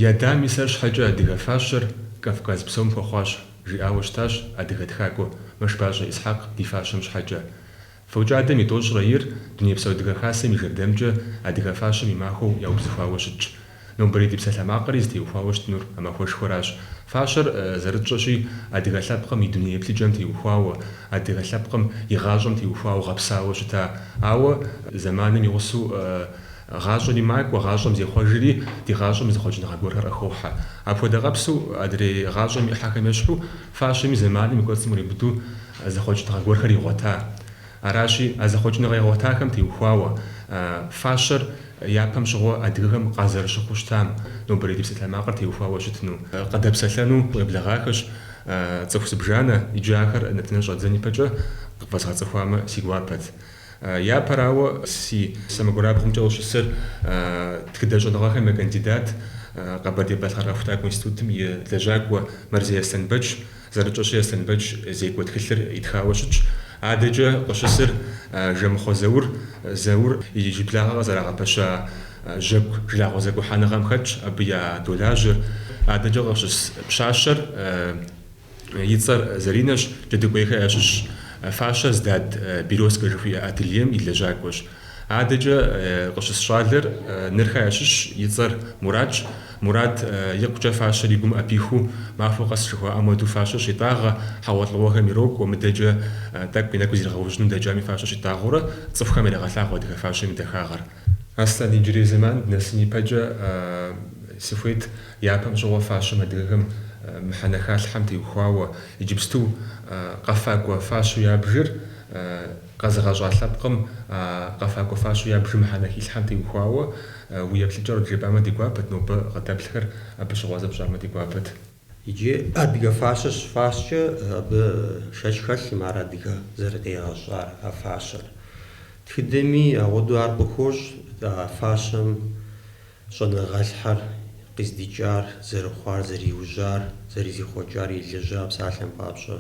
Ядами сэр щхьэкӏэ адыгэ фащэр Кавказ псом хуэхъуащ, жиӏауэ щытащ адыгэ тхакӏуэ Мэшбащӏэ Исхьэкъ ди фащэм щхьэкӏэ. Фокӏадэм и тӏощӏрэ ир Дунейпсо Адыгэ Хасэм и жэрдэмкӏэ адыгэ фащэм и махуэу яубзыхуауэ щытщ. Нобэрей ди псалъэмакъри зытеухуауэ щытынур а махуэшхуэращ. Фащэр, зэрытщӏэщи, адыгэ лъэпкъым и дуней еплъыкӏэм теухуауэ, адыгэ лъэпкъым и гъащӏэм теухуауэ гъэпсауэ щыта. Ауэ зэманым и гъусэу гъащӏэри макӏуэ, гъащӏэм зехъуэжри, ди гъащӏэм зэхъуэкӏыныгъэ гуэрхэр къыхохьэ. Апхуэдэ къэпсу, адрей гъащӏэм и ӏыхьэхэм ещхьу, фащэми зэманым и кӏуэцӏым къриубыдэу зэхъуэкӏыныгъэ гуэрхэр игъуэта. Аращи, а зэхъуэкӏыныгъэ игъуэтахэм теухуауэ, фащэр япэм щыгъуэ адыгэхэм къазэрыщыхъуу щытам, нобэрей ди псалъэмакъыр теухуауэ щытыну. Къыдэпсэлъэну къеблэгъахэщ цӏыху зыбжанэ, иджы ахэр нэтыныр щӏэдзэн ипэкӏэ къыфэзгъэцӏыхуамэ си гуапэт. Япэрауэ, си сэмэгурабгъумкӏэ къыщысыр тхыдэ щӏэныгъэхэм я кандидат, Къэбэрдей-Балъкъэр къэхутакӏуэ институтым и лэжьакӏуэ Мэрзей Аслъэнбэч. Зэрытщӏэщи, Аслъэнбэч Зекӏуэ тхылъыр итхауэ щытщ. Адэкӏэ къыщысыр Жэмыхъуэ Заур. Заур иджыблагъэ къызэрагъэпэща Жьэгу жылагъуэ зэгухьэныгъэм хэтщ, абы ядолажьэр. Адэкӏэ къыщыс пщащэр и цӏэр Заринэщ, Джэдыкӏуейхэ ящыщщ. Фащэр здад Березкэ жыхуиӏэ ательем и лэжьакӏуэщ. Адэкӏэ къыщыс щӏалэр Нырхэ ящыщщ, и цӏэр Муратщ. Мурат икъукӏэ фащэр и гум ӏэпихыу, махуэ къэс жыхуаӏэм хуэдэу фащэ щитӏагъэ, хьэгъуэлӏыгъуэхэм ирокӏуэ, мыдэкӏэ тӏэкӏу и нэгу зригъэужьыну дэкӏами фащэ щитӏагъэурэ цӏыхухэм ирегъэлъагъу адыгэ фащэм и дахагъэр. Аслъэн, иджырей зэман дынэсын ипэкӏэ сыхуейт япэм щыгъуэ фащэм адыгэхэм мыхьэнэ халъхьэм теухуауэ, иджыпсту къэфакӏуэ фащэу ябжыр Къэзыгъэщӏа лъэпкъым а къэфакӏуэ фащэу ябжым мыхьэнэ хилъхьэм теухуауэ уи еплъыкӏэр къыджепӏамэ ди гуапэт, нобэ къыдэплъхэр абы щыгъуазэ пщӏамэ ди гуапэт. Иджы адыгэ фащэ щыфӏащкӏэ абы шэч хэлъым ар адыгэ зэрыкъигъэщӏар а фащэр. Тхыдэми ауэдэу ар къыхощ а фащэм щӏэныгъэлӏхэр къыздикӏар, зэрыхъуар, зэриужьар, зэрызихъуэкӏар елэжьа псалъэм папщӏэ.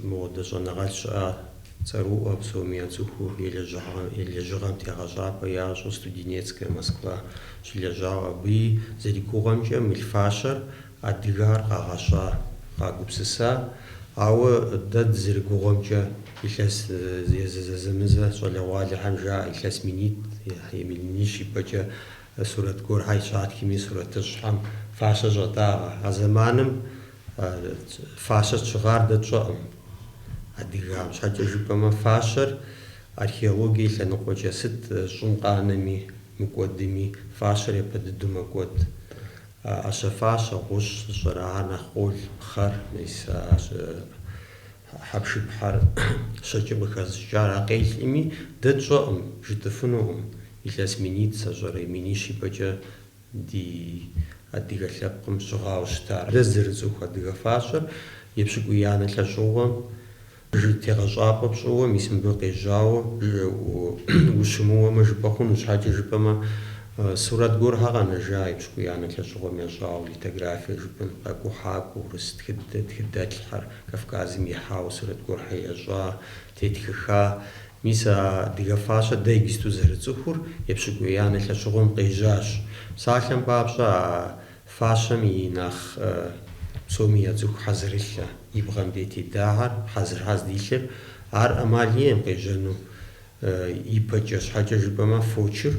Мыуэдэ щӏэныгъэлӏ щыӏа цӏэрыӏуэ псоми яцӏыхуу и лэжьыгъэм тегъэщӏапӏэ ящӏу Студенецкая Москва щылэжьауэ абыи зэригугъэмкӏэ мы фащэр адыгэр къагъэщӏа, къагупсыса, ауэ дэ дызэригугъэмкӏэ илъэс езы зэзэмызэ щӏалэгъуалэхэм жаӏэ илъэс минитӏ е минищ ипэкӏэ сурэт гуэрхэр щатхми сурэтыщӏхэм фащэ щатӏагъэ. А зэманым Фащэ щыгъар дэ тщӏэкъым адыгэм. Щхьэкӏэ жыпӏэмэ, фащэр археологие и лъэныкъуэкӏэ сыт щӏым къанэми, мыкӏуэдми, фащэр япэ дыдэу мэкӏуэд. ӏэщэ-фащэ, гъущӏ зыщӏэр, ахэр нэхъ къол, пхъэр, мис хьэпшыпхэр щэкӏым къыхэзыщӏыкӏар а къелӏыми, дэ тщӏэкъым, жытӏыфынукъым. Илъэс минитӏ сэ сщӏэрэ, минищ ипэкӏэ Ди адыгэ лъэпкъым щыгъауэ щытар. Дэ зэрытцӏыху адыгэ фащэр епщыкӏуиянэ лӏэщӏыгъуэм тегъэщӏапӏэ пщӏыуэ, мис мыбы къежьауэ ущымыуэмэ жыпӏэ хъуну, щхьэкӏэ жыпӏэмэ, сурэт гуэрхэр къэнэжа епщыкӏуиянэ лӏэщӏыгъуэм ящӏауэ, литографие жыпӏэн, къэкӏухьакӏуэ, урыс тхыдэлӏхэр Кавказым ихьауэ сурэт гуэрхэр ящӏа, тетхыха. Мис а адыгэ фащэр дэ иджысту зэрытцӏыхур епщыкӏуиянэ лӏэщӏыгъуэм къежьащ. Псалъэм папщӏэ, а фащэм и нэхъ псоми яцӏыху хьэзырылъэ, и бгъэм дей тедахэр, хьэзырхэр здилъыр, ар ӏэмал иӏэм къежьэну ипэкӏэ, щхьэкӏэ жыпӏэмэ, фочыр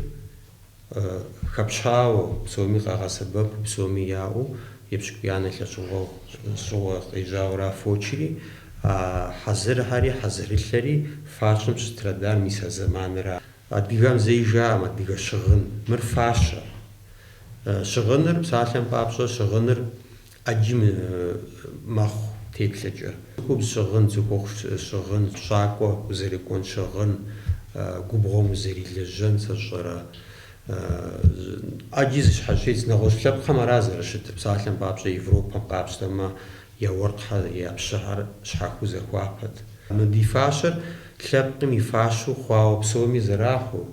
Хэпщауэ, псоми къагъэсэбэпу, псоми яӏэу епщыкӏуиянэ лӏэщӏыгъуэ щыгъуэ къежьауэра фочри, а хьэзырхэри хьэзырылъэри фащэм щытрадар мис а зэманыра. Адыгэм зэи жаӏэм адыгэ щыгъын, мыр фащэ. Щыгъыныр, псалъэм папщӏэ, щыгъыныр ӏэджи мэхъу теплъэкӏэ. Цӏыхубз щыгъын, цӏыхухъу щыгъын, щакӏуэ узэрыкӏуэн щыгъын, губгъуэм узэрилэжьэн сэ сщӏэрэ. ӏэджи зыщхьэщедз, нэгъуэщӏ лъэпкъхэм ара зэрыщытыр, псалъэм папщӏэ, Европэм къапщтэмэ, я уэркъхэр, я пщыхэр щхьэхуэу захуапэт. Мы ди фащэр лъэпкъым и фащэу хъуауэ псоми зэрахьэу,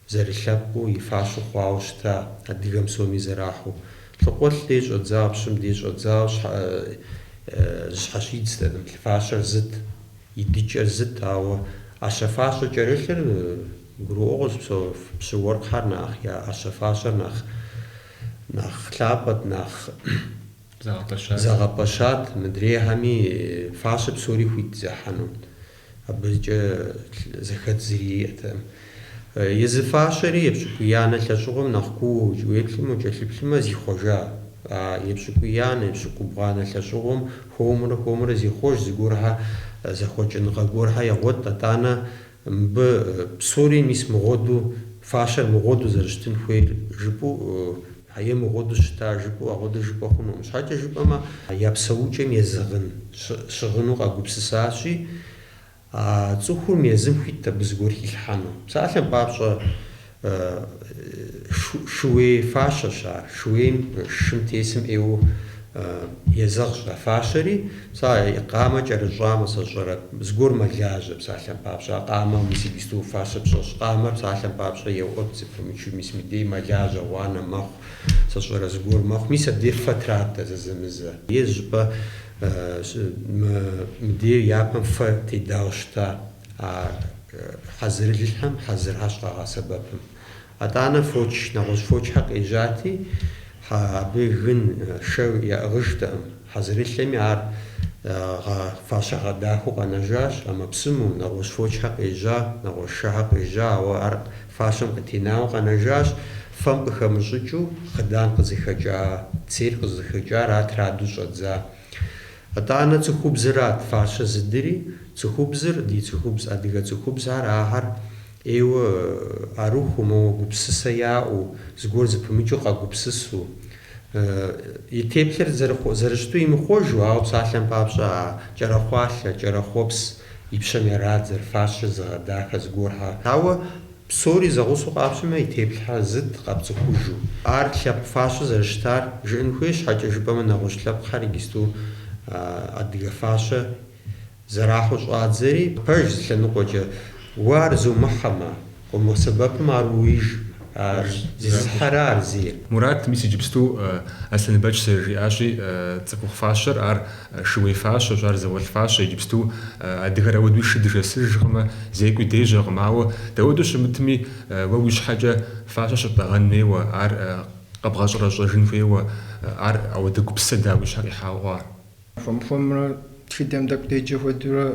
зэрылъэпкъыу и фащэу хъуауэ щыта, адыгэм псоми зэрахьэу. Лъхукъуэлӏ дей щӏэдзауэ, пщым дей щӏэдзауэ зыщхьэщидзтэкъым. Фащэр зыт, и дыкӏэр зыт, ауэ ӏэщэ-фащэ кӏэрылъыр гурыӏуэгъуэщ, псо пщы уэркъхэр нэхъ я ӏэщэ-фащэр нэхъ нэхъ лъапӏэт, нэхъ зэгъэпэщат, мыдрейхэми фащэ псори хуит зехьэну. Абыкӏэ зэхэдз зыри иӏэтэкъым. Езы фащэри епщыкӏуиянэ лӏэщӏыгъуэм нэхъ куууэ уеплъымэ, укӏэлъыплъымэ, зихъуэжа. А епщыкӏуиянэ, епщыкӏубгъуанэ лӏэщӏыгъуэм хуэмурэ хуэмурэ зехъуэж, зыгуэрхэр зэхъуэкӏыныгъэ гуэрхэр егъуэт, атӏанэ мыбы псори мис мыгъуэду, фащэр мыгъуэду зэрыщытын хуейр жыпӏэу, е мыгъуэду щыта жыпӏэу, агъуэду жыпӏэ хъунукъым. Щхьэкӏэ жыпӏэмэ, я псэукӏэм езэгъын щыгъыну къагупсысащи, а цӏыхум езым хуитт абы зыгуэр хилъхьэну. Псалъэм папщӏэ, шууей фащэщ ар. Шууейм шым тесым ӏейуэ езэгъщ а фащэри. Къамэ кӏэрыщӏамэ, сэ сщӏэрэ, зыгуэр мэлажьэ, псалъэм папщӏэ. А къамэм мис иджысту фащэ пщӏэщ. Къамэр, псалъэм папщӏэ, еуӏуэт зэпымычу, мис мыдей мэлажьэ, гъуанэ мэхъу, сэ сщӏэрэ, зыгуэр мэхъу. Мис абдей фэ традэ зэзэмызэ. Е зыщӏыпӏэ мыдей япэм фэ тедауэ щыта а хьэзырылъхэм хьэзырхэр щыкъагъэсэбэпым. Атӏанэ фоч, нэгъуэщӏ фочхэр къежьати, абы гын шэ яӏыгъыжтэкъым. Хьэзырылъэми ар фащэ гъэдахэу къэнэжащ, ӏэмэпсымэу, нэгъуэщӏ фочхэр къежьа, нэгъуэщӏ шэхэр къежьа, ауэ ар фащэм къытенауэ къэнэжащ. Фэм къыхэмыщӏыкӏыу хъыдан къызыхэкӏа, цейр къызыхэкӏар ар траду щӏэдза. Атӏанэ цӏыхубзырат фащэ зыдри, цӏыхубзыр, ди цӏыхубз, адыгэ цӏыхубзхэр ахэр ӏейуэ ӏэрыхуу, моуэ гупсысэ яӏэу, зыгуэр зэпымычу къагупсысу, и теплъэр зэрыщыту имыхъуэжу, ауэ псалъэм папщӏэ а кӏэрэхъуалъэ, кӏэрэхъуэпс и пщэм ирадзэр, фащэр зыгъэдахэ зыгуэрхэр. Ауэ псори зэгъусэу къапщтэмэ, и теплъхэр зыт, къэпцӏыхужу. Ар лъэпкъ фащэу зэрыщытар жыӏэн хуейщ, щхьэкӏэ жыпӏэмэ нэгъуэщӏ лъэпкъхэр иджысту адыгэ фащэ зэрахьэу щӏадзэри, пэж зы лъэныкъуэкӏэ, уэ ар зумыхьэмэ, къыумыгъэсэбэпым ар ууейжкъым, ар зезыхьэра ар зейр. Мурат, мис иджыпсту Аслъэнбэч зэрыжиӏащи, цӏыхухъу фащэр ар шууей фащэщ, ар зауэлӏ фащэ, иджыпсту адыгэр ауэдуи шы дышэсыжкъымэ, зекӏуи дежьэкъым, ауэ дауэду щымытми, уэ уи щхьэкӏэ фащэ щыптӏэгъэн хуейуэ, ар къэбгъэщӏэрэщӏэжын хуейуэ, ар ауэдэ гупсысэ дауэ уи щхьэ къихьауэ хъуа? Хуэм-хуэмурэ тхыдэм тӏэкӏу деджэ хуэдэурэ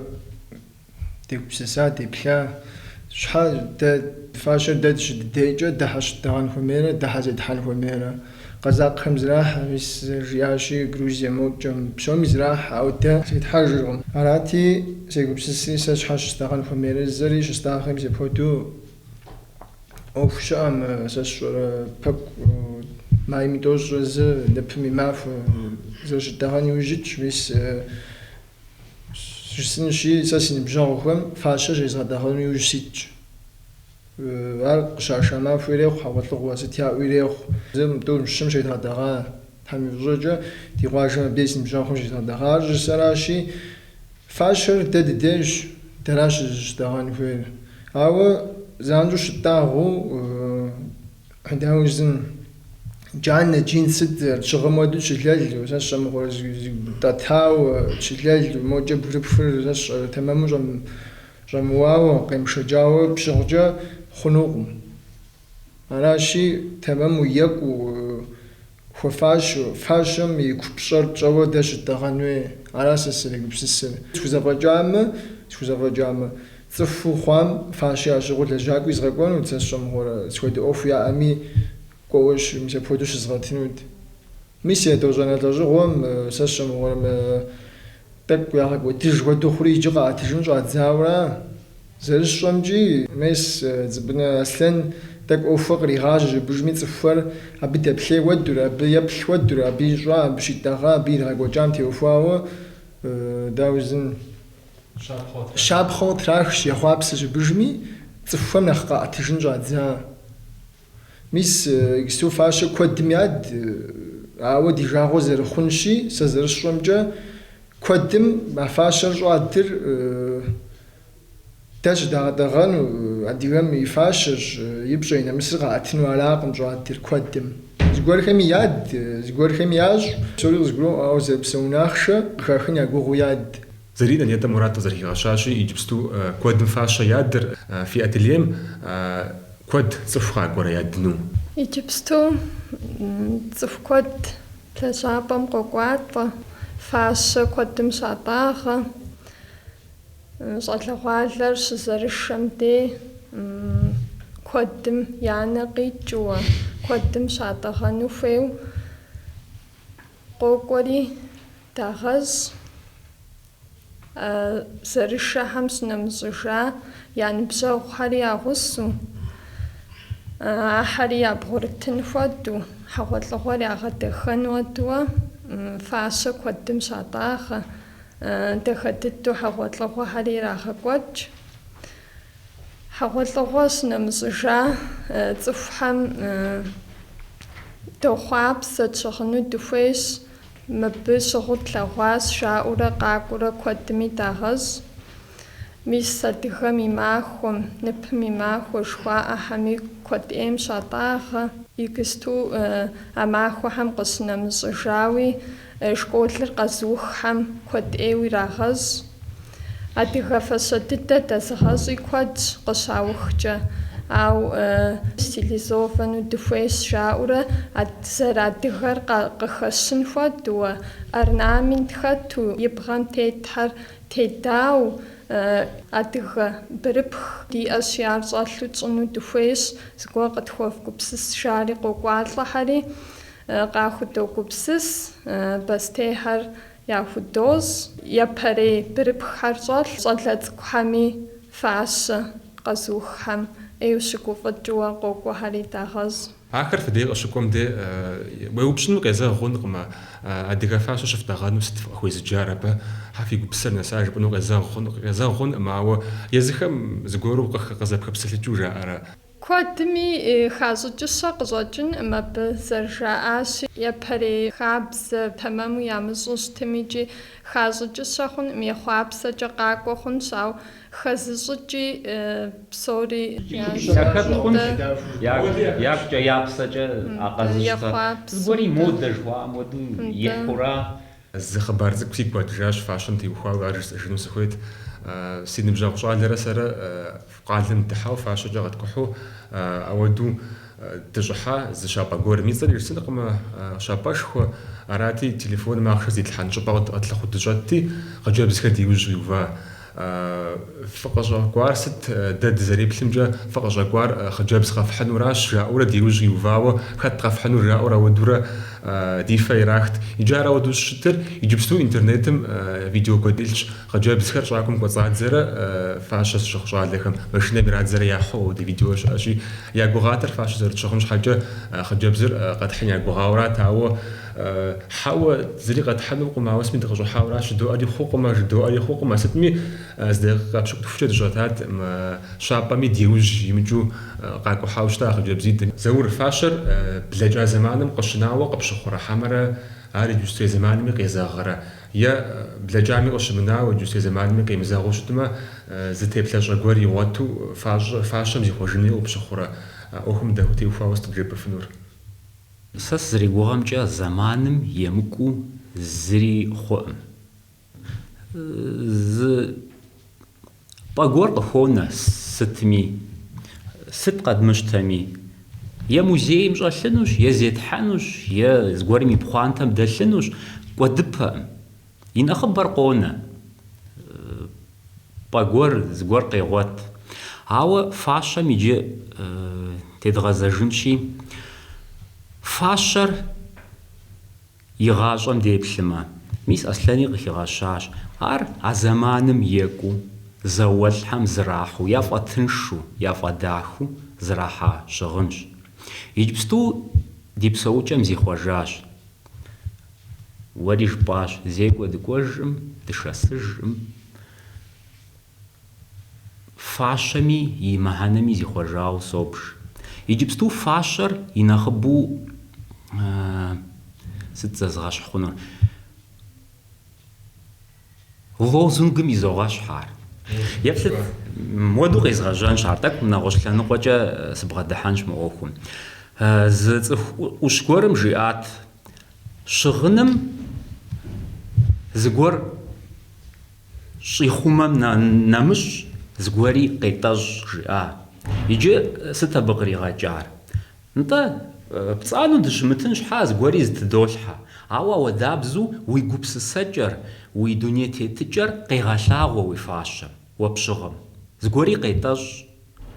дегупсыса, деплъа. Щхьэ дэ фащэр дэ дыщыдыдейкӏэ дэ щхьэ щыттӏэгъэн хуэмейрэ, дэ щхьэ зетхьэн хуэмейрэ. Къэзакъхэм зрахьэ, мис зэрыжиӏащи, Грузие мокӏэм псоми зрахьэ, ауэ дэ зетхьэжыркъым. Арати, сегупсысри, сэ щхьэ щыстӏэгъэн хуэмейрэ жысӏэри, щыстӏагъэри мис апхуэдэу ӏуэху щыӏэм, сэ сщӏэрэ пэкӏу майм и тӏощӏрэ зы ныпым и махуэ зэрыщыттӏэгъэн иужь итщ, мис жысӏэнщи, сэ си ныбжьэгъухэм фащэ щезгъэтӏэгъэну иужь ситщ. Ар къыщаша махуэ ирехъу, хьэгъуэлӏыгъуэ сыт яӏэу ирехъу. Зым, тӏум, щым щедгъэтӏэгъа, Тхьэм и фӏыщӏэкӏэ, ди къуажэм абдей си ныбжьэгъухэм щезгъэтӏэгъа. Ар щӏыжысӏэращи, фащэр дэ дыдейщ, дэращ зыщытӏэгъэн хуейр. Ауэ занщӏэу щыттӏагъэу, дауэ жысӏэн, джанэ, джинс сыт зэрытщыгъым хуэдэу тщылэлу, сэ сщӏэ мыгъуэрэ тӏэтауэ тщылэлу, мокӏэ бгырыпхыр сэ сщӏэрэ тэмэму щӏэмыуауэ, къемышэкӏауэ пщыгъкӏэ хъунукъым. Аращи, тэмэму екӏуу, хуэфащэу, фащэм и купщӏэр тщӏэуэ дэ щыттӏэгъэн хуей. Ара сэ сызэрегупсысыр. Схузэфӏэкӏамэ, схузэфӏэкӏамэ, цӏыхуу хъуам фащэ ящыгъыу лэжьакӏуи згъэкӏуэнут, сэ сщӏэ мыгъуэрэ, сыт хуэдэ ӏуэху яӏэми, кӏуэуэ мис апхуэдэу щызгъэтынут. Мис етӏощӏанэ лӏэщӏыгъуэм, сэ сщӏэ мыгъуэрэ, мы тӏэкӏу ягъэкӏуэдыж хуэдэу хъури иджы къаӏэтыжын щӏадзауэра. Зэрысщӏэмкӏи, мес Цӏыпӏынэ Аслъэн тӏэкӏу ӏуэхухэр къригъажьэщ абыжми цӏыхухэр абы дэплъей хуэдэурэ, абы еплъ хуэдэурэ, абы ищӏа, абы щитӏэгъа, абы иригъэкӏуэкӏам теухуауэ, дауэ жысӏэн, щапхъэу къытрахщ, ехъуапсэщ абыжми, цӏыхухэм нэхъ къаӏэтыжын щӏадза. Мис, иджысту фащэ куэдым яд, ауэ ди жагъуэ зэрыхъунщи, сэ зэрысщӏэмкӏэ, куэдым а фащэр щӏадыр. Дэ щыдагъэтӏэгъэну, адыгэм и фащэщ, и пщӏэ, и нэмысыр къаӏэтыну аракъым щӏадыр куэдым. Зыгуэрхэми яд, зыгуэрхэми ящӏ, псори къызгуроӏуэ, ауэ зэрыпсэун ахъшэ къыхахын я гугъэу яд. Заринэ нетӏэ Мурат къызэрыхигъэщащи, иджыпсту куэдым фащэ ядыр фи ательем куэд цӏыху къакӏуэрэ ядыну? Иджыпсту цӏыху куэд лэжьапӏэм къокӏуалӏэ, фащэ куэдым щатӏагъэ. Щӏалэгъуалэр щызэрышэм дей куэдым я нэ къикӏыуэ, куэдым щатӏэгъэну хуейуэ къокӏуэри дагъэщӏ. Зэрышэхэм щынэмыщӏыжа я ныбжьэгъухэри я гъусэу, ахэри ябгъурытын хуэдэу, хьэгъуэлӏыгъуэр ягъэдэхэн хуэдэуэ фащэ куэдым щатӏагъэ. Дахэ дыдэу хьэгъуэлӏыгъуэхэри ирагъэкӏуэкӏ. Хьэгъуэлӏыгъуэ щынэмыщӏыжа цӏыхухэм дохъуапсэ, тщыгъыну дыхуейщ, мыбы щыгъыу тлъэгъуащ, жаӏэурэ къакӏуэурэ куэдми дагъэщӏ. Мис адыгэм и махуэм, ныпым и махуэ жыхуаӏэхэми куэд ӏейм щатӏагъэ. Иджысту а махуэхэм къыщынэмыщӏыжауи, школыр къэзыуххэм куэд ӏейуэ ирагъэщӏ. Адыгэ фащэ дыдэ дэзыгъэщӏи куэдщ къыщаухкӏэ, ауэ стилизовану дыхуейщ жаӏэурэ зэрыадыгэр къыхэщын хуэдэуэ, орнамент хэту, и бгъэм тетхэр тедау, адыгэ бырыпх диӏэщи, ар щӏэлъу тщӏыну дыхуейщ, зыгуэр къытхуэвгупсыс жари къокӏуалӏэхэри къахудогупсыс, бостейхэр яхудощӏ, япэрей бырыпххэр щӏэлъ щӏалэ цӏыкӏухэми фащэ къэзыуххэм ӏейуэ щыгуфӏыкӏыуэ къокӏуэхэри дагъэщӏ. Ахэр фи дей къыщыкӏуэм де уеупщӏыну къезэгъ хъункъым, адыгэ фащэ щыфтӏэгъэну сыт фыкъыхуезыджар, абы хьэ фи гупсысэр нэса жыпӏэну къезэгъ хъункъым, ауэ езыхэм зыгуэру къызэпхыпсэлъыкӏыу жаӏэрэ? Куэдми хащӏыкӏыщэ къыщӏэкӏынкъым абы зэрыжаӏащи, япэрей хабзэ тэмэму ямыщӏэу щытым икӏи хащӏыкӏыщэ хъункъым, ехъуапсэкӏэ къакӏуэ хъунщ, ауэ Хэзыщӏыкӏи псори Яхэт хъунщ, ягукӏэ, я псэкӏэ а къэзыщтэ. Зыгуэри модэ жыхуаӏэм хуэдэу ихьура. Зы хъыбар цӏыкӏу сигу къэкӏыжащ фащэм теухуауэ, ар жысӏэжыну сыхуейт. Си ныбжьэгъу щӏалэрэ сэрэ къалэм дыхьэу фащэкӏэ къэткӏухьу ауэду дыщӏыхьа зы щапӏэ гуэрым. И цӏэри жысӏэнкъым, щапӏэшхуэ. Арати, телефоным ахъшэ здитлъхьэн щӏыпӏэ къэтлъыхъуэу дыщӏэтти, хъыджэбзхэр ди ужь къиува. Фыкъыщӏэкӏуар сыт, дэ дызэреплъымкӏэ, фыкъыщӏэкӏуар хъыджэбз къэфхьынуращ, жаӏэурэ ди ужь къиувауэ, хэт къэфхьынур жаӏэурэ ауэдурэ ди фэ ирахт. Иджы ар ауэдэу щыщытыр, иджыпсту интернетым видео куэд илъщ, хъыджэбзхэр щӏакӏуэм кӏуэцӏадзэрэ фащэ зыщыгъ щӏалэхэм, машинэм ирадзэрэ яхьу ауэдэ видео щыӏэщи, я гугъатэр фащэ зэрытщыгъым щхьэкӏэ хъыджэбзыр къэтхьын я гугъауэрат, ауэ Хьэуэ, зыри къэтхьынукъым, ауэ сытми дыкъыщӏыхьауэращ, жыдоӏэри хъукъымэ, жыдоӏэри хъукъымэ, сытми зы дакъикъэ пщыкӏутхукӏэ дыщӏэтат мы щапӏэми ди ужь имыкӏыу къакӏухьауэ щыта хъыджэбзитӏым. Заур, фащэр блэкӏа зэманым къыщынауэ къыпщыхъурэ хьэмэрэ ар иджыпстурей зэманми къезэгърэ? Е блэкӏами къыщымынауэ, иджыпстурей зэманми къемызэгъыу щытмэ, зы теплъэщӏэ гуэр игъуэту фащэм зихъуэжыну къыпщыхъурэ? А ӏуэхум теухуауэ сыт жепӏэфынур? Сэ сызэригугъэмкӏэ, зэманым емыкӏуу зыри хъуӏым. Зы пӏэ гуэр къыхуонэ сытми, сыт къэдмыщтэми. Е музейм щӏэлъынущ, е зетхьэнущ, е зыгуэрым и пхъуантэм дэлъынущ, кӏуэдыпэӏым. И нэхъыбэр къонэ. Пӏэ гуэр, зыгуэр къегъуэт. Ауэ фащэм иджы тедгъэзэжынщи, фащэр и гъащӏэм деплъымэ, мис Аслъэни къыхигъэщащ, ар а зэманым екӏуу, зауэлӏхэм зэрахьэу, яфӏэтыншу, яфӏэдахэу зэрахьа щыгъынщ. Иджыпсту ди псэукӏэм зихъуэжащ. Уэри жыпӏащ, зекӏуэ дыкӏуэжӏым, дышэсыжӏым, фащэми и мыхьэнэми зихъуэжауэ собж. Иджыпсту фащэр и нэхъыбэу сыт зэзгъэщхь хъунур? Лозунгым изогъэщхь ар. Еплъыт, мыуэду къезгъэжьэнщ ар, тӏэкӏу нэгъуэщӏ лъэныкъуэкӏэ сыбгъэдыхьэнщ мы ӏуэхум. Зы цӏыху ӏущ гуэрым жиӏат, щыгъыным зыгуэр щӏихъумэм нэмыщӏ зыгуэри къетӏэщӏ, жиӏа. Иджы сыт абы къригъэкӏар? Нтӏэ, пцӏанэу дыщымытын щхьа зыгуэри зытыдолъхьэ. Ауэ ауэдабзэу уи гупсысэкӏэр, уи дуней тетыкӏэр къегъэлъагъуэ уи фащэм, уэ пщыгъым. Зыгуэри къетӏэщӏ.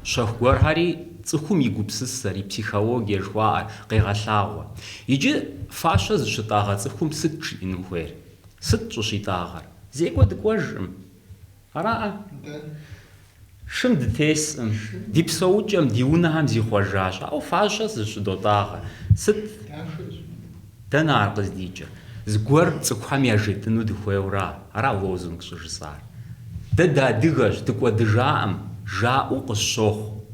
Щэху гуэрхэри цӏыхум и гупсысэр, и психологие жыхуаӏэр, къегъэлъагъуэ. Иджы фащэ зыщытӏагъэ цӏыхум сыт жиӏэну хуейр? Сыт щӏыщитӏагъэр? Зекӏуэ дыкӏуэжкъым. Араӏэ? Шым дытескъым. Ди псэукӏэм, ди унэхэм зихъуэжащ. Ауэ фащэ зыщыдотӏагъэ. Сыт? Дэнэ ар къыздикӏыр? Зыгуэр цӏыхухэм яжетӏыну дыхуейуэра? Ара лозунг щӏыжысӏар? Дэ дыадыгэщ, дыкӏуэдыжаӏым, жаӏэу къысщохъу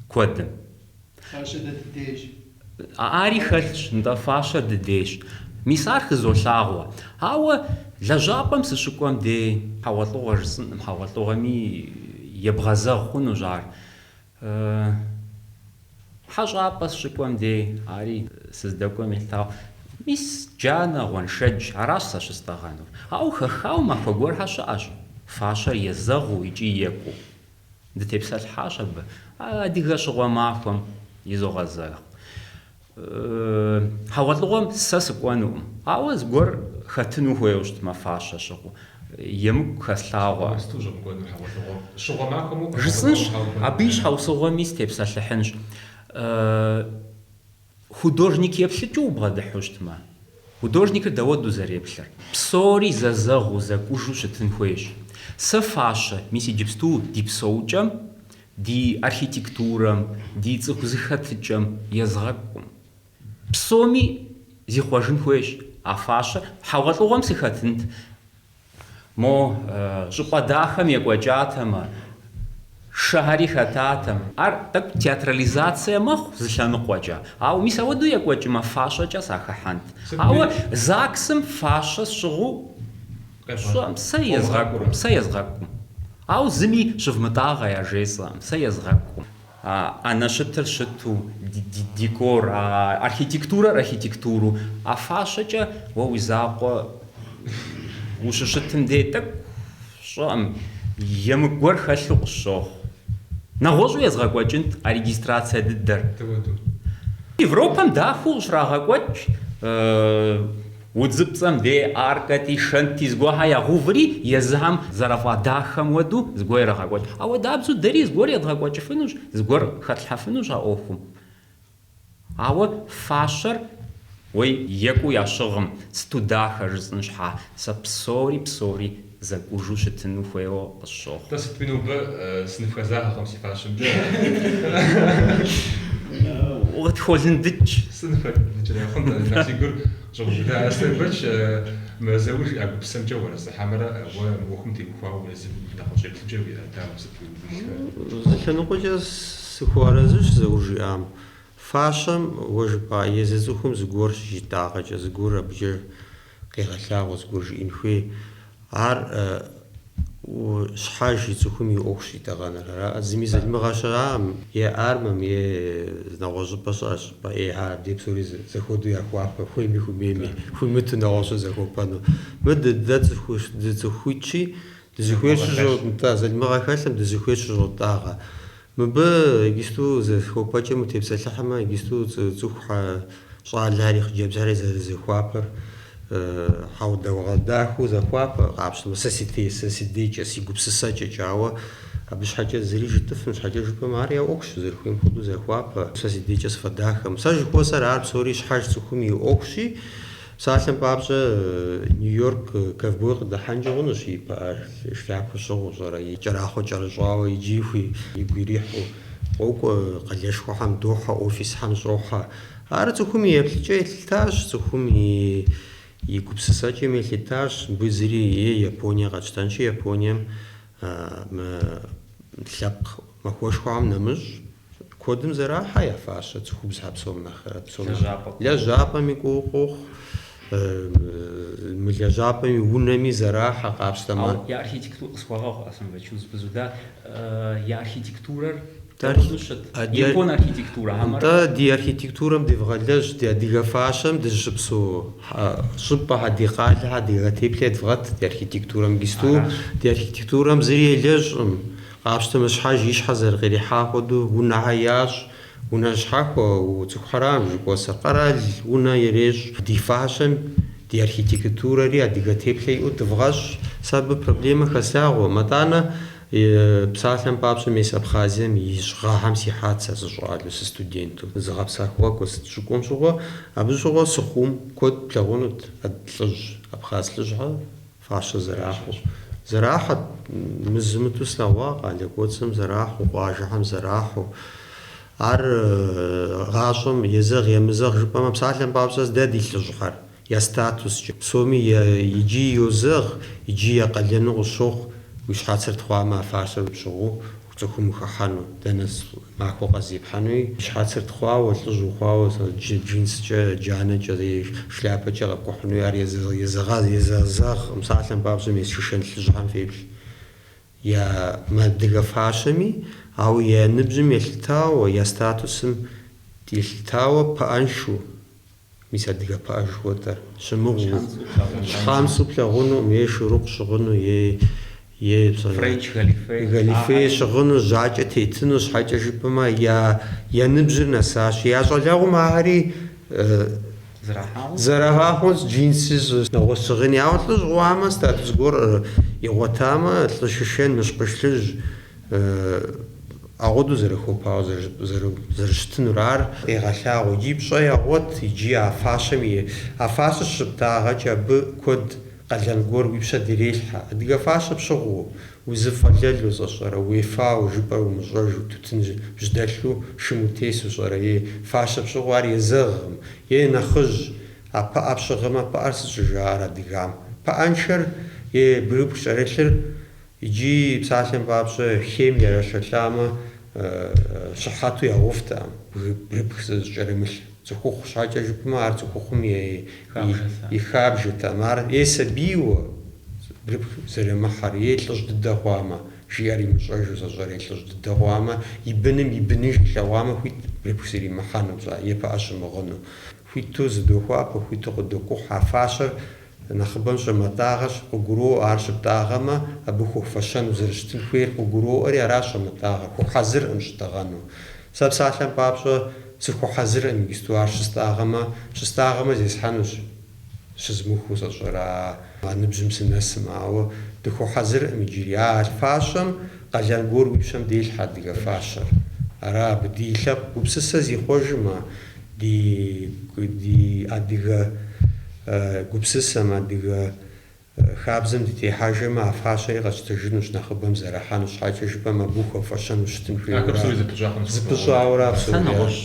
куэдым. Фащэр дэ дыдейщ. Ари хэлъщ, нтӏэ, фащэр дыдейщ. Мис ар хызолъагъуэ. Ауэ лэжьапӏэм сыщыкӏуэм дей, хьэгъуэлӏыгъуэ жысӏэнкъым, хьэгъуэлӏыгъуэми ебгъэзэгъ хъунущ ар. Хьэщӏапӏэ сыщыкӏуэм дей, ари сыздэкӏуэм елъытауэ, мис джанэ, гъуэншэдж, аращ сэ щыстӏэгъэнур. Ауэ хэхауэ махуэ гуэрхэр щыӏэщ, фащэр езэгъыу икӏи екӏуу. Дытепсэлъыхьащ абы. Адыгэ щыгъуэ махуэм изогъэзэгъ. Хьэгъуэлӏыгъуэм сэ сыкӏуэнукъым, ауэ зыгуэр хэтыну хуейуэ щытмэ, фащэ щыгъыу. Емыкӏу хэслъагъуэ. Сыту ущӏэмыкӏуэнур хьэгъуэлӏыгъуэм? Щыгъуэ махуэм укӏуэ, Жысӏэнщ, абы и щхьэусыгъуэми сытепсэлъыхьынщ. Художник еплъыкӏэу убгъэдыхьу щытмэ, художникыр дауэду зэреплъыр? Псори зэзэгъыу, зэкӏужу щытын хуейщ. Сэ фащэ, мис иджыпсту ди псэукӏэм, ди архитектурэм, ди цӏыху зыхэтыкӏэм езгъэкӏукъым. Псоми зихъуэжын хуейщ а фащэр. Хьэгъуэлӏыгъуэм сыхэтынт. Мо щӏыпӏэ дахэм екӏуэкӏатэмэ, шыхэри хэтатэм. Ар тӏэкӏу театрализацие мэхъу зы лъэныкъуэкӏэ. Ауэ мис ауэдэу екӏуэкӏмэ, фащэкӏэ сахыхьэнт. Ауэ ЗАГС-м фащэ сщыгъыу сэ езгъэкӏукъым, сэ езгъэкӏукъым. Ауэ зыми щывмытӏагъэ яжесӏэм, сэ езгъэкӏукъым. А ӏэнэ щытыр щыту, декор, а архитектурэр архитектуру, а фащэкӏэ уэ уи закъуэ ущыщытым дей тӏэкӏу сщӏэкъым, емыкӏу гуэр хэлъу къысщохъу. Нэгъуэщӏу езгъэкӏуэкӏынт а регистрацие дыдэр. Европэм дахэу къыщрагъэкӏуэкӏ Удзыпцӏэм дей аркэти, шэнти зыгуэрхэр ягъэуври, езыхэм зэрафӏэдахэм хуэдэу зыгуэр ирагъэкӏуэкӏ. Ауэдабзэу дэри зыгуэр едгъэкӏуэкӏыфынущ, зыгуэр хэтлъхьэфынущ а ӏуэхум. Ауэ фащэр уей екӏуу ящыгъым, сыту дахэ жысӏэн щхьа, сэ псори, псори зэкӏужу щытыну хуейуэ къысщохъу. Тӏэ сытми нобэ сыныфхэзагъэкъым си фащэмкӏэ. Укъытхолындыкӏ. Сыныфхэлындыкӏрэ хъунт, нэхъ си гур щӏэубыда. Аслъэнбэч, мы Заур жиӏа гупсысэмкӏэ уарэзы хьэмэрэ уэ мы ӏуэхум теухуауэ езым нэгъуэщӏ еплъыкӏэ уиӏэ, дауэ сыт уи гурылъхэр? Зы лъэныкъуэкӏэ сыхуэарэзыщ Заур жиӏам. Фащэм, уэ жыпӏа, езы цӏыхум зыгуэр щыщитӏагъэкӏэ, зыгуэр абыкӏэ къегъэлъагъуэ, зыгуэр жиӏэн хуей. Ар щхьэж и цӏыхум и ӏуэхущ итӏэгъэныр. Ара? Зыми залымыгъэ щыӏэкъым, е армэм, е нэгъуэщӏ щӏыпӏэ щыӏэщ, щӏыпӏэ ӏейхэр, абдей псори зэхуэдэу яхуапэ, хуейми хуэмейми, хуимыту нэгъуэщӏыр захуэпэну. Мы дэ цӏыху, дыцӏыхуитщи, дызыхуейр щыщӏо, нтӏэ, залымыгъэ хэлъым, дызыхуейр щыщӏотӏагъэ. Мыбы иджысту зыхуэпэкӏэм утепсэлъыхьмэ, иджысту цӏыху щӏалэхэри хъыджэбзхэри зэрызэхуапэр хьэуэ дахэу захуапэ, къапщтэмэ, сэ си те, сэ си дейкӏэ, си гупсысэкӏэкӏэ, ауэ абы щхьэкӏэ зыри жытӏыфым, щхьэкӏэ жыпӏэмэ, ар я ӏуэхущ, зэрыхуейм хуэдэу захуапэ. Сэ си дейкӏэ сфӏэдахэм. Сэ жыхуэсӏэр ар псори щхьэж цӏыхум и ӏуэхущи, псалъэм папщӏэ, Нью-Йорк ковбой къыдыхьэнкӏэ хъунущ и пыӏэ шляпэ щыгъыу пщӏэрэ, и кӏэрахъуэ кӏэрыщӏауэ иджыри хуи игу ирихьу къокӏуэ, къалэшхуэхэм дохьэ, офисхэм щӏохьэ. Ар цӏыхум и еплъыкӏэ елъытащ, цӏыхум и и гупсысэкӏэм елъытащ. Мыбы зыри е Японие къэтщтэнщи, Японием мы лъэпкъ махуэшхуэхэм нэмыщӏ куэдым зэрахьэ я фащэ цӏыхубзхэр псом нэхърэ. Псом Лэжьапӏэ. Лэжьапӏэми кӏуэу къохъу. Мы лэжьапӏэми унэми зэрахьэ, къапщтэмэ. Ауэ я архитектур, къысхуэгъэгъу, Аслъэнбэч, узэпызуда, я архитектурэр дапхуэдэу щыт? Япон архитектурэ хьэмэрэ? Нтӏэ, ди архитектурэм девгъэлэжь, ди адыгэ фащэм дызыщыпсэу щӏыпӏэхэр, ди къалэхэр адыгэ теплъэ едвгъэт ди архитектурэм. Иджысту ди архитектурэм зыри елэжькъым. Къапщтэмэ, щхьэж и щхьэ зэрыкърихьа хуэдэу унэхэр ящӏ. Унэ щхьэхуэ, цӏыхухэрам жыхуэсӏэр, къэрал унэ ирещӏ. Ди фащэм, ди архитектурэри адыгэ теплъэ иӏэу дывгъэщӏ. Сэ абы проблемэ хэслъагъуэм. Атӏанэ, псалъэм папщӏэ, мес Абхъазием и щӏыгъэхьэм сихьат сэ сыщӏалэу, сыстуденту. Зыгъэпсэхуакӏуэ сыт щыкӏуэм щыгъуэ, абы щыгъуэ Сыхъум куэд плъагъунут лӏыжь, абхъаз лӏыжьхэр Фащэ зэрахьэу. Зэрахьэт, мызу-мытӏэу слъэгъуа къалэ кӏуэцӏым зэрахьэу, къуажэхэм зэрахьэу. Ар гъащӏэм езэгъ емызэгъ жыпӏэмэ, псалъэм папщӏэ, дэ ди лӏыжьхэр, я статускӏэ. Псоми иджы йозэгъ, иджы я къалэну къысщохъу, уи щхьэцыр тхъуамэ, а фащэр пщыгъыу цӏыхум ухыхьэну, дэнэ махуэ къэс зепхьэнуи, уи щхьэцыр тхъуауэ, лӏыжь ухъуауэ, джинскӏэ, джанэкӏэ е шляпэкӏэ къэпкӏухьынуи ар езэгъкъым, псалъэм папщӏэ, мес шэшэн лӏыжьхэм феплъ. Я мыадыгэ фащэми, ауэ я ныбжьым елъытауэ, я статусым елъытауэ пыӏэншэу, Мис адыгэ пыӏэ жыхуэтӏэр щымыгъыу, щхьэмцу плъагъунукъым, е шурукъ щыгъыну, е е Френч галифе. Галифе щыгъыну, жьакӏэ тетыну щхьэкӏэ жыпӏэмэ, я я ныбжьыр нэсащ. Я щӏалэгъуэм ахэри зэрахьа хъунщ, джинсы, нэгъуэщӏ щыгъыни. Ауэ лӏыжь хъуамэ, статус гуэр игъуэтамэ, лӏы шэшэн, мыщкъыш лӏыжь, Агъуэдэу зэрыхуэпауэ зэрыщытынур, ар къегъэлъагъуэ. Иджы пщӏэ ягъуэт, иджы а фащэм и а фащэр щыптӏагъэкӏэ абы куэд къалэн гуэр уи пщэ дрелъхьэ. Адыгэ фащэ пщыгъыу, узыфӏэлэлу сщӏэрэ, уефауэ жыпӏэр умыщӏэжу, тутын бжьэдэлъу шым утесу сщӏэрэ, е фащэ пщыгъыу ар езэгъкъым, е нэхъыжь, а пыӏэ пщыгъымэ, пыӏэр сыт щӏыжаӏэр адыгам? Пыӏэншэр е бгырыпх кӏэрылъыр Иджы, псалъэм папщӏэ, хейм ярашэлӏамэ, щыхьэту ягъэувтэкъым, бгырыпх зыкӏэрымылъ цӏыхухъу щхьэкӏэ жыпӏэмэ, ар цӏыхухъум и хабжэтэкъым. Ар е сабийуэ бгырыпх зэримыхьэр, е лӏыжь дыдэ хъуамэ, жиӏэр имыщӏэжу сщӏэрэ, е лӏыжь дыдэ хъуамэ, и быным и быныж илъэгъуамэ, хуит бгырыпх зэримыхьэну, е пыӏэ щымыгъыну. Хуиту зыдохуапэ, хуиту къыдокӏухь а фащэр Нэхъыбэм щӏамытӏагъэр къыгуроӏуэ, ар щыптӏагъэмэ, абы хуэфэщэну зэрыщытын хуейр къыгуроӏуэри, аращ щӏамытӏагъэр, хуэхьэзыркъым щытӏэгъэну. Сэ псалъэм папщӏэ, сыхуэхьэзыркъым иджысту ар щыстӏагъэмэ, щыстӏагъэмэ зесхьэнущ, щызмыхуу сщӏэрэ а ныбжьым сынэсымэ, ауэ дыхуэхьэзыркъым иджыри. А фащэм къалэн гуэр уи пщэм делъхьэ адыгэ фащэр. Ара абы ди лъэпкъ гупсысэ зихъуэжымэ, Ди ди адыгэ гупсысэм, адыгэ хабзэм дытехьэжэмэ, а фащэри къэтщтэжынущ, нэхъыбэм зэрахьэнущ, щхьэкӏэ жыпӏэмэ, абы ухуэфэщэну щытын хуейуэ. Ахэр псори зэпыщӏа хъунущ. Зэпыщӏауэра Сэ псори. нэгъуэщӏ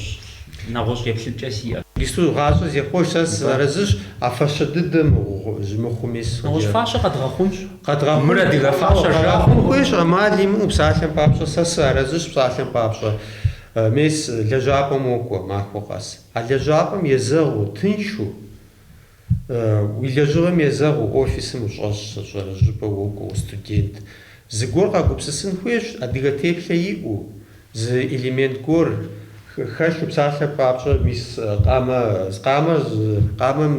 нэгъуэщӏ еплъыкӏэ сиӏэщ. Иджысту гъащӏэр зехъуэж, сэ сыарэзыщ, а фащэ дыдэ мыхъуми. Нэгъуэщӏ фащэ къэдгъэхъунщ. Къэдгъэхъун. Мыр адыгэ фащэ жаӏэу. Къэдгъэхъун хуейщ, ӏэмал имыӏэу, псалъэм папщӏэ, сэ сыарэзыщ, псалъэм папщӏэ. Мес, лэжьапӏэм уокӏуэ махуэ къэс. А лэжьапӏэм езэгъыу, тыншу, уи лэжьыгъэм езэгъыу офисым ущӏэсщ, сщӏэрэ, щӏыпӏэ уокӏуэ, устудент. Зыгуэр къагупсысын хуейщ, адыгэ теплъэ иӏэу, зы элемент гуэр хэлъу, псалъэм папщӏэ, мис къамэ, къамэ, къамэм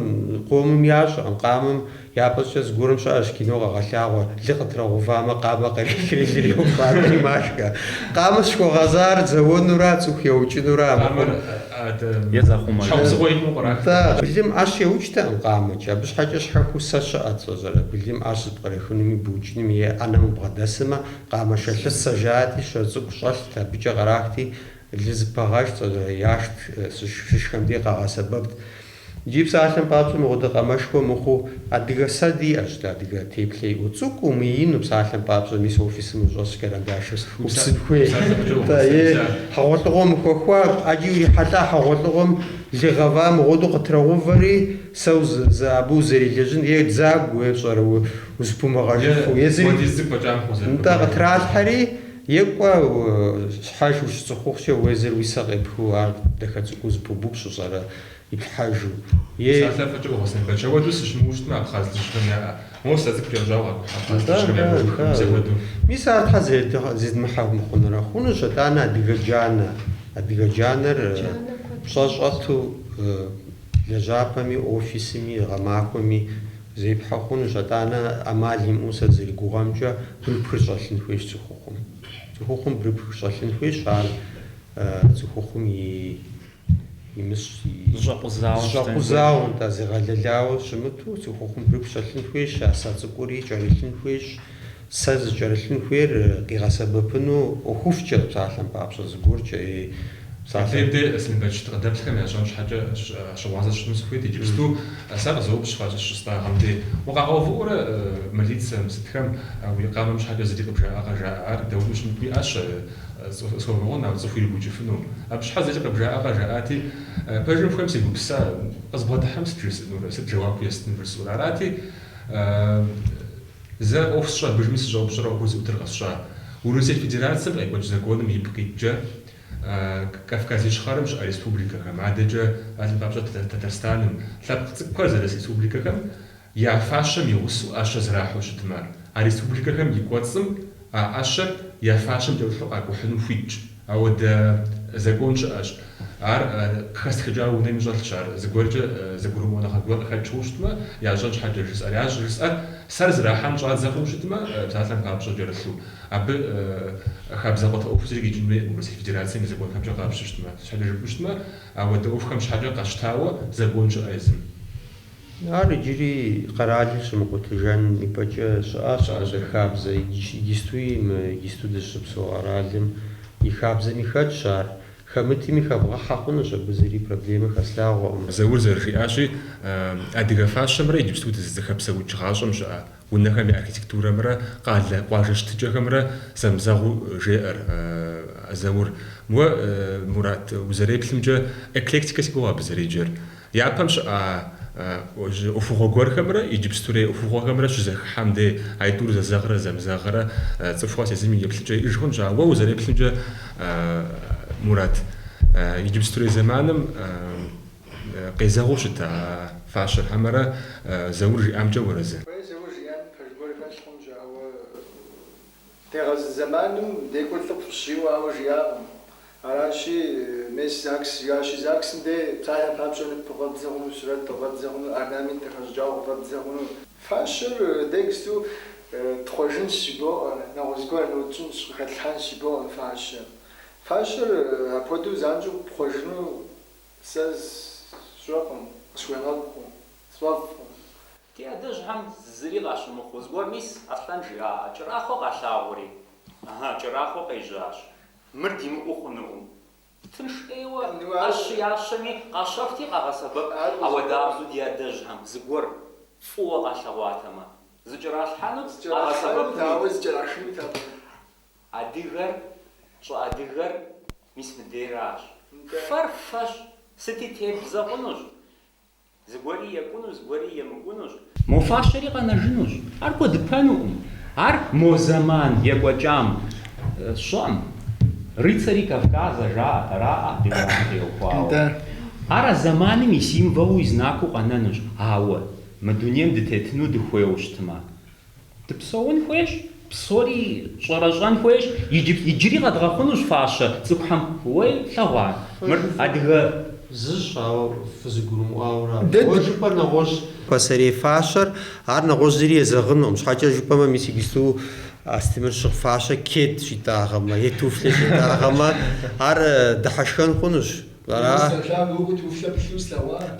къомым ящӏэкъым, къамэм Япэщӏыкӏэ зыгуэрым щыӏэщ кино къэгъэлъагъуэ, лы къытрагъэувамэ, къамэ кърехри лыр еупӏатӏэри машхэ. Къамэ щӏыхуэгъэзар зэуэнура, цӏыху яукӏынура? Къамэр адэ Е захъумэжын. щхьэусыгъуэ имыӏэу кърахт. Нтӏэ, былым ӏэщ яукӏтэкъым къамэкӏэ, абы щхьэкӏэ щхьэхуэу сэ щыӏэт, сщӏэрэ, былым ӏэщ зыпкърахынуми быукӏынуми е ӏэнэм убгъэдэсымэ, къамэ шэлъысэ жаӏэти, шэ цӏыкӏу щӏэлът, абыкӏэ кърахти, лы зыпагъэшт, сщӏэрэ, яшхт, щышхэм дей къагъэсэбэпт. Иджы псалъэм папщӏэ мыгъуэдэ къамэшхуэ мыхъуу адыгэ сэ диӏэщ дэ, адыгэ теплъэ иӏэу. Цӏыкӏуу, мыину псалъэм папщӏэ мис офисым ущӏэс карандашыр упсын хуей. Нтӏэ, е хьэгъуэлӏыгъуэм ухуэхуа, ӏэджи урихьэлӏа хьэгъуэлӏыгъуэм лы гъэва мыгъуэдэу къытрагъэувэри, сэ абы узэрелэжьын, е дзагуэ, е пщӏэрэ, узыпумыгъэжыфу. Езыри нтӏэ къытралъхьэри, е кӏуэ, щхьэж ущыцӏыхухъукӏэ уэ езыр уи сэ къепхыу ар дахэ цӏыкӏуу зыпыбупщӏу, пщӏэрэ. иплъхьэжу. Е. Псалъэфӏэкӏэ ӏугъуэ Аслъэнбэч. Ауэдэу сыщымыуэу щытмэ, абхъаз лӏыжьхэм яӏэ. Мо сэ цӏыкӏу кӏэрыщӏауэ къакӏухь абхъаз Нтӏэ, лӏыжьхэм я нтӏэ, божыпхым нтӏэ. мис апхуэдэу. Мис ар тхьэ зедмыхьэ мыхъунурэ. Хъунущ атӏанэ адыгэ джанэ. Адыгэ джанэр Джанэ куэд пщӏэ щыӏэщ. щӏэту лэжьапӏэми, офисми, гъэмахуэми зепхьэ хъунущ. Атӏанэ ӏэмал имыӏэу сэ зэригугъэмкӏэ бгырыпхыр щӏэлъын хуейщ цӏыхухъум. Цӏыхухъум бгырыпх щӏэлъын хуейщ, ар цӏыхухъум и имыщӏ, и Зыщӏэкъузауэ щытын хуейщ. зыщӏэкъузауэ, нтӏэ, зегъэлэлауэ щымыту, цӏыхухъум бгырыпх щӏэлъын хуейщ, а сэ цӏыкӏури кӏэрылъын хуейщ. Сэ зыкӏэрылъын хуейр къигъэсэбэпыну ӏуэхуфӏкӏэ, псалъэм папщӏэ, зыгуэркӏэ е псалъэм. Абдей Аслъэнбэч дыкъыдэплъхэм ящӏэн щхьэкӏэ щыгъуазэ сщӏыну сыхуейт иджыпсту. Сэ къызоупщӏ фащэ щыстӏагъэм дей. Укъагъэувыӏэурэ милицэм, сытхэм уи къамэм щхьэкӏэ зыри къыбжаӏэкъэ жаӏэ. Ар дауэу щымытми ӏэщэ, схуэмыгъун, ауэ цӏыху иубукӏыфыну. Абы щхьэ зыри къыбжаӏэкъэ жаӏати, пэжым хуейм сегупсыса, къызбгъэдыхьэм сыт жесӏэнурэ, сыт жэуап естын жысӏэурэ. Арати, зэ ӏуэху сщӏэ абыжми сыщӏэупщӏэрэ ӏуэхур зыӏутыр къэсщӏа. Урысей Федерацэм къекӏуэкӏ законым ипкъ иткӏэ, Кавказ Ищхъэрэм щыӏэ республикэхэм, адэкӏэ, псалъэм папщӏэ, Тэтэрстаным, лъэпкъ цӏыкӏухэр зэрыс республикэхэм я фащэм и гъусэу ӏэщэ зэрахьэу щытмэ, а республикэхэм и кӏуэцӏым а ӏэщэр я фащэм кӏэрылъу къакӏухьыну хуитщ. Ауэдэ закон щыӏэщ. Ар къыхэстхыкӏауэ унэми щӏэлъщ, ар зыгуэркӏэ зэгурымыӏуэныгъэ гуэр къыхэкӏ хъууэ щытмэ, ящӏэн щхьэкӏэ жысӏэр. Ящӏ жысӏэр, сэр зэрахьэн щӏадзэ хъууэ щытмэ, псалъэм папщӏэ кӏэрылъу. Абы хабзэкъутэ ӏуэху зыри къикӏын хуейкъым Урысей Федерацэм и законхэмкӏэ къапщтэу щытмэ. Сыт щхьэкӏэ жыпӏэу щытмэ, ауэдэ ӏуэхухэм щхьэкӏэ къэщтауэ закон щыӏэ езым. Ар иджыри къэралыр щымыкъутыжэн ипэкӏэ щыӏащ апхуэдэ хабзэ. Иджыстуи мы иджысту дыщыпсэу къэралым и хабзэми хэтщ ар. Хэмытми хэбгъэхьэ хъунущ, абы зыри проблемэ хэслъагъуэкъым. Заур зэрыжиӏащи, адыгэ фащэмрэ иджыпсту дызыхэпсэукӏ гъащӏэм щыӏэ унэхэм я архитектурэмрэ къалэ, къуажэ щытыкӏэхэмрэ зэмызэгъыу жеӏэр Заур. Уэ, Мурат, узэреплъымкӏэ, эклектикэ си гугъэ абы зэреджэр. Япэм щыӏа ӏуэхугъуэ гуэрхэмрэ иджыпстурей ӏуэхугъуэхэмрэ щызэхыхьэм дей, аитӏур зэзэгърэ зэмызэгърэ цӏыху къэс езым и еплъыкӏэ иӏэж хъунщ. Ауэ уэ узэреплъымкӏэ, Мурат, иджыпстурей зэманым къезэгъыу щыт а фащэр, хьэмэрэ Заур жиӏамкӏэ уарэзы? Уей, Заур жиӏам пэж гуэр хэлъ хъунщ, ауэ Дегъэзы зэманым декӏур лӏыфӏщ жиӏэу ауэ жиӏакъым. Аращи, мес ЗАГС жиӏащи, ЗАГСым де псалъэм папщӏэ нып къыфӏэбдзэ хъуну, сурэт къыфӏэбдзэ хъуну, орнамент къыхэщӏыкӏауэ къыфӏэбдзэ хъуну. Фащэр дэ иджыпсту тхъуэжынщ жыбоӏэ, нэгъуэщӏ зыгуэр нотщӏынщ, къыхэтлъхьэнщ жыбоӏэ фащэ. Фащэр апхуэдэу занщӏэу пхъуэжыну сэ сщӏэкъым, къысхуегъэкӏукъым, сфӏэфӏкъым. Ди адэжьхэм зыри къащымыхъуу, зыгуэр мис Аслъэн жиӏа, кӏэрахъуэ къалъагъури, Ыхьы, кӏэрахъуэ къежьащ. Мыр димыӏэу хъунукъым. Тынш ӏейуэ, ӏэщи ящэми, къащэхути къагъэсэбэп, ауэдабзэу ди адэжьхэм зыгуэр фӏыуэ къалъэгъуатэмэ, зыкӏэралъхьэнут, Зыкӏэралъхьэнут, къагъэсэбэпынут. ауэ зыкӏэрахынутэкъым. Адыгэр щӏыадыгэр мис мыдейращ. Фэр фэщ, сыти тебдзэ хъунущ. Зыгуэри екӏунущ, зыгуэри емыкӏунущ. Мо фащэри къэнэжынущ, ар кӏуэдыпэнукъым. Ар мо зэман екӏуэкӏам щӏэм, Рыцари Кавказа жаӏэт, араӏэ адыгэхэм теухуауэ. Ар а зэманым и символу, и знакыу къэнэнущ, ауэ мы дунейм дытетыну дыхуейуэ щытмэ. Дыпсэун хуейщ, псори щӏэрэщӏэн хуейщ, иджыри къэдгъэхъунущ фащэ цӏыхухэм, уей, плъэгъуа, мыр адыгэ. Зыщ, ауэ фызэгурымыӏуауэра? Уэ жыпӏэр нэгъуэщӏ. Пасэрей фащэр, ар нэгъуэщӏ зыри езэгъынукъым. Щхьэкӏэ жыпӏэмэ, мис иджысту Астемыр щыгъ фащэ кед щитӏагъэмэ, е туфлэ щитӏагъэмэ, ар дыхьэшхэн хъунущ. Ара?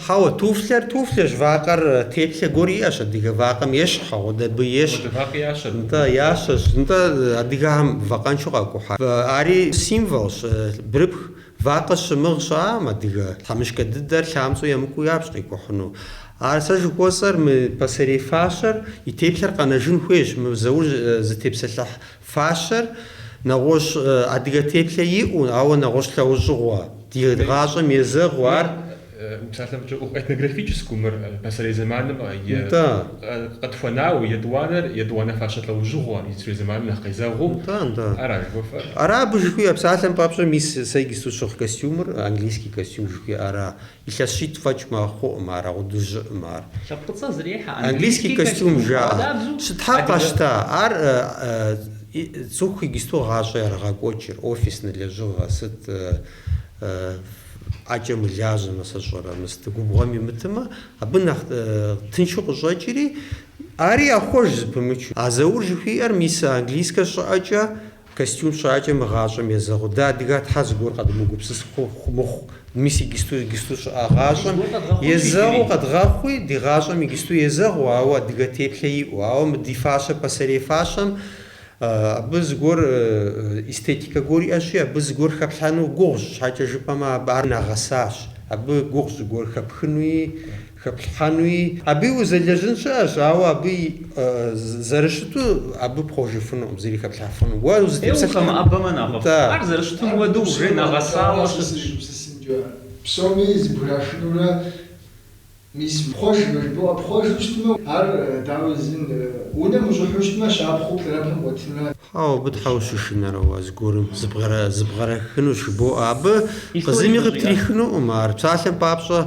Хьэуэ, туфлэр туфлэщ, вакъэр теплъэ гуэр иӏэщ, адыгэ вакъэм ещхь, ауэдэ абы ещхь. Апхуэдэ вакъи ящэрт. Нтӏэ, ящэщ. Нтӏэ, адыгэхэм вакъэншэу къакӏухьа. Ари символщ, бгырыпх вакъэ щымыгъ щыӏакъым адыгэ. Тхьэмыщкӏэ дыдэр лъамцӏэу емыкӏуу япщ къикӏухьыну. Ар сэ жыхуэсӏэр мы пасэрей фащэр и теплъэр къэнэжын хуейщ, мы Заур зытепсэлъыхь Фащэр нэгъуэщӏ адыгэ теплъэ иӏэу, ауэ нэгъуэщӏ лӏэужьыгъуэ, ди гъащӏэм езэгъыу ар. Уи псалъэм фӏыкӏэ ӏуэху этнографическэу мыр пасэрей зэманым и Нтӏэ. къытхуэнауэ, етӏуанэр етӏуанэ фащэ лӏэужьыгъуэ, иджырей зэманым нэхъ къезэгъыу Нтӏэ, нтӏэ. ара жыхуэфӏэр? Ара абы жыхуиӏэ псалъэм папщӏэ, мис сэ иджысту сщыгъ костюмыр, английский костюм жыхуиӏэ ара. Илъэс щитӏ фӏэкӏ мэхъуӏым ар, ауэдэу жьыӏым ар. Лъэпкъыцӏэ зрехьэ Английский английский костюм костюм. жаӏэ. Ауэдабзэу Щытхьэ адыгэ. къащта, ар цӏыху иджысту гъащӏэ ярыгъэкӏуэкӏыр, офиснэ лэжьыгъэ, сыт ӏэкӏэ мылажьэмэ, сэ сщӏэрэ, мыст губгъуэм имытымэ, абы нэхъ тыншу къыщӏэкӏри, ари яхъуэж зэпымычу. А Заур жыхуиӏэр мис английскэ щыӏэкӏэ, костюм щыӏэкӏэ мы гъащӏэм езэгъыу. Дэ адыгэ тхьэ зыгуэр къэдмыгупсыс мыхъу, мис иджысту иджысту щыӏэ гъащӏэм Зыгуэр къэдгъэхъунщ езэгъыу иджыри. къэдгъэхъуи, ди гъащӏэм иджысту езэгъыу, ауэ адыгэ теплъэ иӏэу. Ауэ мы ди фащэ, пасэрей фащэм Абы зыгуэр эстетикэ гуэр иӏэщи, абы зыгуэр хэплъхьэну гугъущ, щхьэкӏэ жыпӏэмэ, абы ар нэгъэсащ. Абы гугъущ зыгуэр хэпхынуи, хэплъхьэнуи. Абы узэлэжьын щыӏэщ, ауэ абы зэрыщыту абы пхъуэжыфынукъым, зыри хэплъхьэфынукъым. Уэ Е узытепсэлъыхьын. ухэмыӏэбэмэ нэхъыфӏ. Нтӏэ. Ар зэрыщытым хуэдэу уже нэгъэсауэ щытщ. Сызэгупсысынкӏэ. Псоми зыбграшынурэ Мис пхъуэжмэ, жыбоӏэ, пхъуэжу щытмэ, ар дауэ зын, унэм ущӏыхьу щытмэ, щапхъэу плӏанэпэм къуэтынрэ. Хьэуэ, абы тхьэ ущышынэрэ уэ зыгуэрым зыбгъэрахынущ жыбоӏэ. Абы Историк зыми къыщӏиӏэр. къыптрихынукъым ар. Псалъэм папщӏэ,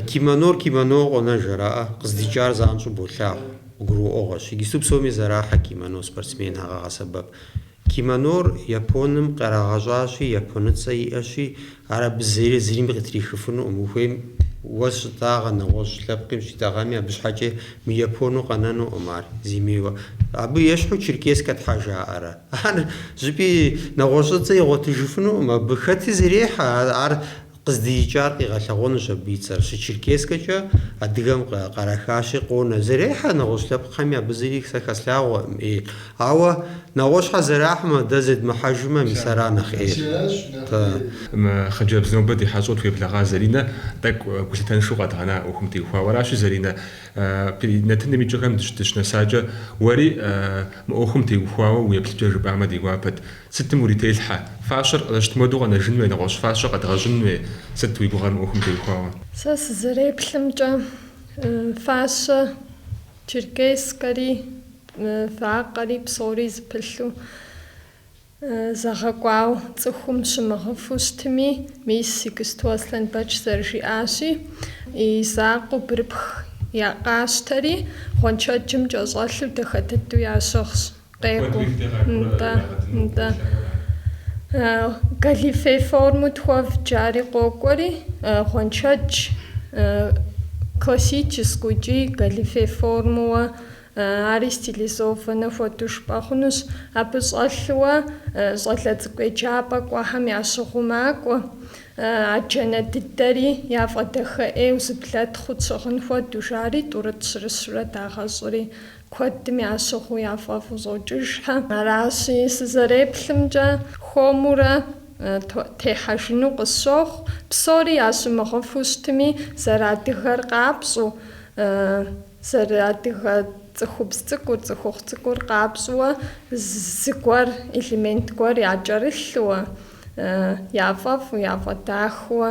кимонор кимоно къонэж, араӏэ, къыздикӏар занщӏэу болъагъу, гурыӏуэгъуэщ. Иджысту псоми зэрахьэ кимоно спортсменхэр къагъэсэбэп. Кимонор Японым къарагъэщӏащи, японыцӏэ иӏэщи, ар абы зэи зырими къытрихыфынукъым. Ухуейм уэ щытӏагъэ, нэгъуэщӏ лъэпкъым щитӏэгъами, абы щхьэкӏэ мыяпону къэнэнукъым ар, зимейуэ. Абы ещхьу черкескэ тхьэ жаӏэрэ. Ар зыщӏыпӏи нэгъуэщӏыцӏэ игъуэтыжыфынукъым абы. Хэти зэрехьэ, ар Къыздикӏар къигъэлъэгъуэнущ абы и цӏэр. Щычеркескэкӏэ адыгэм къарахащи къонэ. Зэрехьэ нэгъуэщӏ лъэпкъхэми абы зыри сэ хэслъагъуэкъым ӏей. Ауэ нэгъуэщӏхэр зэрахьэмэ, дэ зедмыхьэжмэ, мис ара нэхъ ӏейр. Тэ. Мы хъыджэбз нобэ ди хьэщӏэу тхуеблэгъа Заринэ тӏэкӏу гулъытэншэу къэдгъэна ӏуэхум теухуауэ аращи, Заринэ, нэтыным и кӏэхэм дыщынэсакӏэ, уэри мы ӏуэхум теухуауэ уи еплъыкӏэ жыпӏамэ ди гуапэт. Сытым урителъхьэ? Фащэр зэрыщытым хуэдэу къэнэжын хуей, нэгъуэщӏ фащэ къэдгъэщӏын хуей? Сыт уи гугъэр мы ӏуэхум теухуауэ? Сэ сызэреплъымкӏэ, фащэ черкескэри, вакъэри псори зыпылъу зэгъэкӏуауэ цӏыхум щымыгъыфу щытми, мис иджысту Аслъэнбэч зэрыжиӏащи, и закъуэу бырыпх къащтэри, гъуэншэджым кӏэщӏэлъу дахэ дыдэу ящыгъщ. Къекӏуу. Нтӏэ, нтӏэ. Галифе форму тхуэвдж ари къокӏуэри, гъуэншэдж классическэу икӏи галифе формуэ ари стилизованнэ хуэдэу жыпӏэ хъунущ. Абы щӏэлъыуэ щӏалэ цӏыкӏу еджапӏэ кӏуэхэм ящыгъыу макӏуэ. А джанэ дыдэри яфӏэдахэ ӏейуэ зыблэтхъуу тщыгъын хуэдэу жари тӏурытӏ-щырыщурэ дагъэщӏри Куэдым ящыгъыу яфӏэфӏу щӏокӏыжхэ. Аращи, сызэреплъымкӏэ, хуэмурэ техьэжыну къысщохъу. Псори ящымыгъыфу щытми, зэрыадыгэр къапщӏу, зэрыадыгэ цӏыхубз цӏыкӏур, цӏыхухъу цӏыкӏур къапщӏуэ, зыгуэр, элемент гуэр якӏэрылъуэ, яфӏэфӏу, яфӏэдахэуэ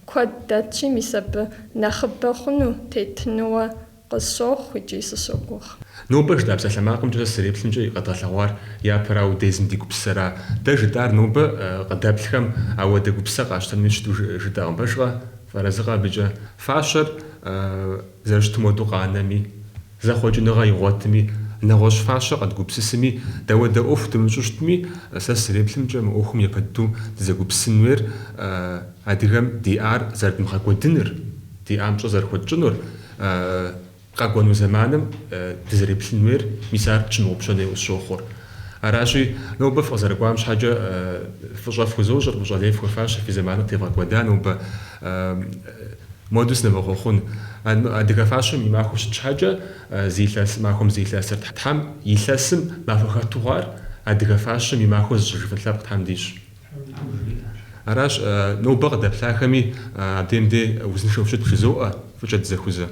куэд дэтщи, мис абы нэхъыбэ хъуну, тетынууэ Къысщохъу икӏи сыщогугъ. Нобэ жытӏа псалъэмакъымкӏэ сэ сызэреплъымкӏэ къэдгъэлъэгъуар япэрауэ дэ езым ди гупсысэра. Дэ жытӏар нобэ къыдэплъхэм ауэдэ гупсысэ къащтэнуи щыту жытӏакъым, пэжкъэ? Фыарэзыкъэ абыкӏэ? Фащэр зэрыщытым хуэдэу къанэми, зэхъуэкӏыныгъэ игъуэтми, нэгъуэщӏ фащэ къэдгупсысми, дауэдэ ӏуэху дымыщӏу щытми, сэ сызэреплъымкӏэ мы ӏуэхум япэ дыдэу дызэгупсысын хуейр адыгэм диӏар зэрыдмыгъэкӏуэдыныр, диӏам пщӏэ зэрыхуэтщӏынур, Къэкӏуэну зэманым дызэреплъын хуейр, мис ар тщымыгъупщэн хуейуэ къысщохъур. Аращи, нобэ фыкъызэрыкӏуам щхьэкӏэ фӏыщӏэ фхузощӏыр, фӏыщӏэ лей фхуэфащэ, фи зэманыр тевгъэкӏуэда нобэ. Моду сынывохъуэхъун. Адыгэ фащэм и махуэу щыт щхьэкӏэ, зы илъэс, махуэм зы илъэсыр. Тхьэм илъэсым махуэ хэту хъуар адыгэ фащэм и махуэ зыщӏыжыфын лъэпкъ Тхьэм дищӏ. Аращ, нобэ къыдэплъахэми абдейм дей узыншэу фыщыт жызоӏэ, фӏыкӏэ дызэхузэ.